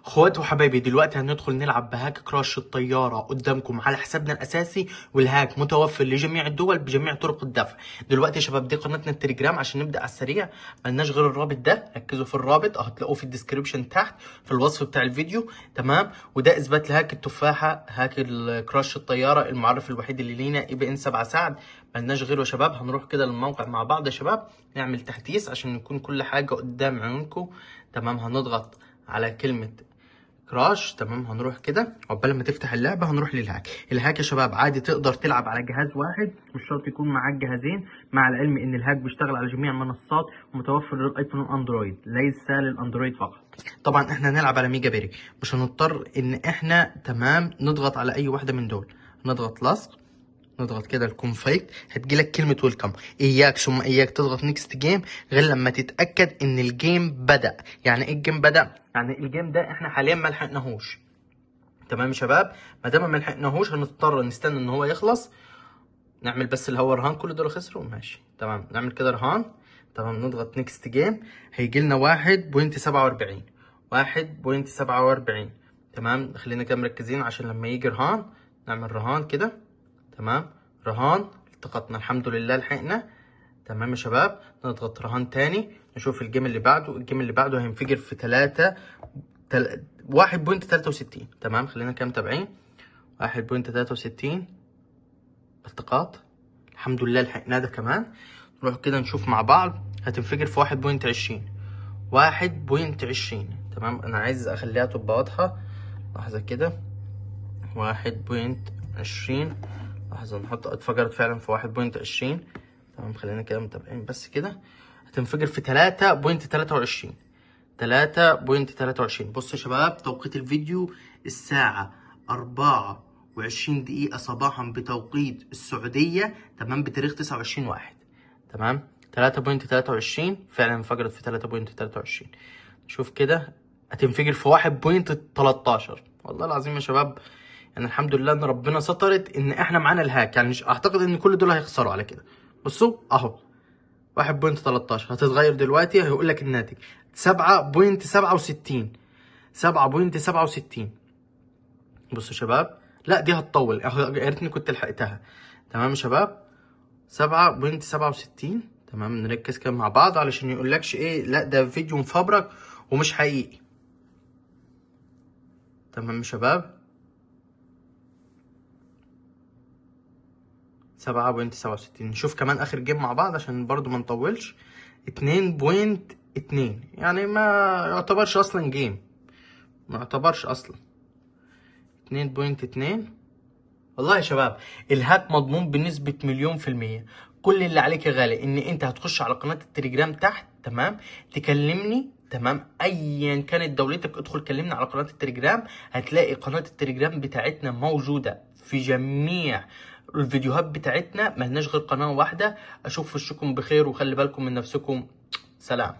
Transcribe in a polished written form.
اخواتي وحبايبي، دلوقتي هندخل نلعب ب hack كراش الطيارة قدامكم على حسابنا الاساسي، وال hack متوفر لجميع الدول بجميع طرق الدفع. دلوقتي يا شباب دي قناتنا التليجرام، عشان نبدا على السريع ملناش غير الرابط ده، ركزوا في الرابط هتلاقوه في ال description تحت في الوصف بتاع الفيديو، تمام؟ وده اثبات ل hack التفاحة، hack الكراش الطيارة، المعرف الوحيد اللي لينا اي بي ان 7 سعد، ملناش غيره يا شباب. هنروح كده للموقع مع بعض يا شباب، نعمل تحديث عشان يكون كل حاجة قدام عيونكم، تمام؟ هنضغط على كلمة كراش، تمام؟ هنروح كده عقبال ما تفتح اللعبة هنروح لل hack. ال hack يا شباب عادي تقدر تلعب على جهاز واحد، مش شرط يكون معاك جهازين، مع العلم ان ال hack بيشتغل على جميع منصات ومتوفر للايفون والاندرويد، ليس للاندرويد فقط. طبعا احنا هنلعب على mega break، مش هنضطر ان احنا تمام نضغط على اي واحدة من دول. نضغط لصق، نضغط كده ال config، هتجيلك كلمة welcome. اياك ثم اياك تضغط next game غير لما تتأكد ان ال game بدأ. يعني ايه ال game بدأ؟ يعني ال game ده احنا حاليا ما لحقناهوش، تمام يا شباب؟ ما دام ما لحقناهوش هنضطر نستنى ان هو يخلص. نعمل بس اللي هو رهان، كل دول خسروا، ماشي تمام. نعمل كده رهان، تمام. نضغط next game، هيجي لنا 1.47، 1.47، تمام. خلينا كده مركزين عشان لما يجي رهان نعمل رهان كده، تمام. رهان التقطنا الحمد لله، لحقنا، تمام يا شباب. نضغط رهان تاني، نشوف ال game اللي بعده. ال game اللي بعده هينفجر في 1.63، تمام. خلينا كده متابعين. 1.63 التقاط، الحمد لله لحقناه ده كمان. نروح كده نشوف مع بعض، هتنفجر في 1.20، 1.20، تمام. انا عايز اخليها تبقى واضحة، لحظة كده. 1.20، لحظة نحط، اتفجرت فعلا في 1.20، تمام. خلينا كده متابعين بس كده. هتنفجر في 3.23، 3.23. بصوا يا شباب توقيت الفيديو الساعة 24 دقيقة صباحا بتوقيت السعودية، تمام، بتاريخ 29/1، تمام. 3.23 فعلا انفجرت في 3.23. شوف كده هتنفجر في 1.13. والله العظيم يا شباب يعني الحمد لله ان ربنا سترت ان احنا معانا ال hack، يعني اعتقد ان كل دول هيخسروا على كده. بصوا اهو 1.13 هتتغير دلوقتي، هيقول لك الناتج 7.67، 7.67. بصوا يا شباب، لا دي هتطول، يا ريتني كنت لحقتها، تمام يا شباب. 7.67، تمام. نركز كده مع بعض علشان يقولكش ايه، لا ده فيديو مفبرك ومش حقيقي، تمام يا شباب. 7.67. نشوف كمان اخر game مع بعض عشان برضو ما نطولش. 2.2، يعني ما يعتبرش اصلا game، ما يعتبرش اصلا 2.2. والله يا شباب ال hack مضمون بنسبة 1,000,000%. كل اللي عليك يا غالي ان انت هتخش على قناة التليجرام تحت، تمام، تكلمني، تمام، ايا كانت دولتك ادخل كلمني على قناة التليجرام. هتلاقي قناة التليجرام بتاعتنا موجودة في جميع الفيديوهات بتاعتنا، ملناش غير قناة واحدة. اشوف وشكم بخير وخلي بالكم من نفسكم. سلام.